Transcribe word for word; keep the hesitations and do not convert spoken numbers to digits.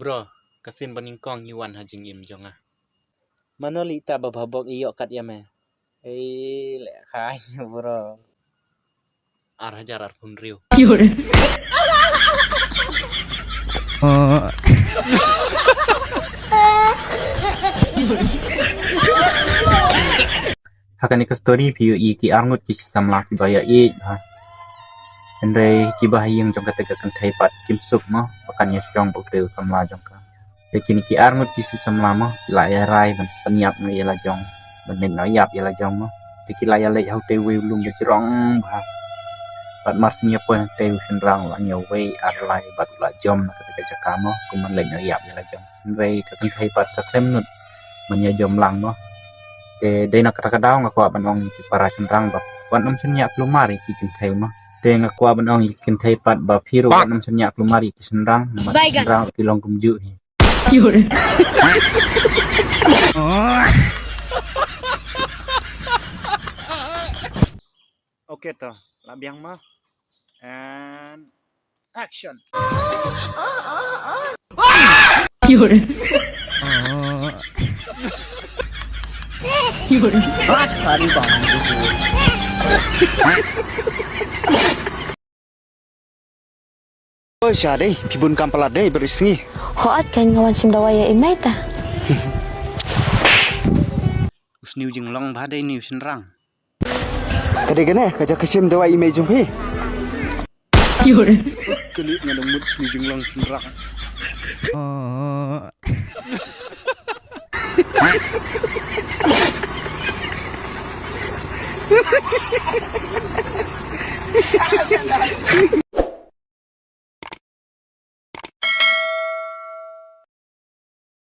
Bro, ka sien ba nyngkong ngi wan ha jingim jong nga. Mano lei ta ba bha bok ïoh kat ïa me? Ei, leh khai bro. Ar hajar arphew hynriew. Ha kane ka story phi ïohi ki arngut ki samla kiba ïa ïeit bha. Hynrei kiba ha ïing jong kata ka kynthei pat kim suk mo ba kan ïa shong bad u samla jong ka. Te kine ki arngut ki samla mo ki la ïa rai ban pynïap noh ïa la jong, ban leit noh ïap ïa la jong mo. Te ki la ïa leit ha utei uwei u lum ba jrong bha. Bad mar shu ïa poi hangtei u shynrang u la ñiew wei ar lai bad u la jom na kata ka jaka mo kum ban leit noh ïap ïa la jong. Hynrei ka kynthei pat ka khlem nud ban ïa jom lang mo. Te dei na kata ka daw nga kwah ban ong ïa ki para shynrang ba wat nym shaniah kulmar ïa ki kynthei mo. Te nga kwah ban ong ïa ki kynthei pat ba phi ruh wat nym shaniah kulmar ïa ki shynrang namar ki shynrang ki long kumjuh hi. Okay to, la biang mo. And action. Oi, sha dei, phi bun kam palat dei, beri sngi. Hooid kan nga wan shim dawai ïa i mei ta. U sniew jinglong bha dei une u shynrang. Ka dei kane, ka jaka shim dawai i mei jong phi. Kali nga dang mut sniew jinglong shynrang.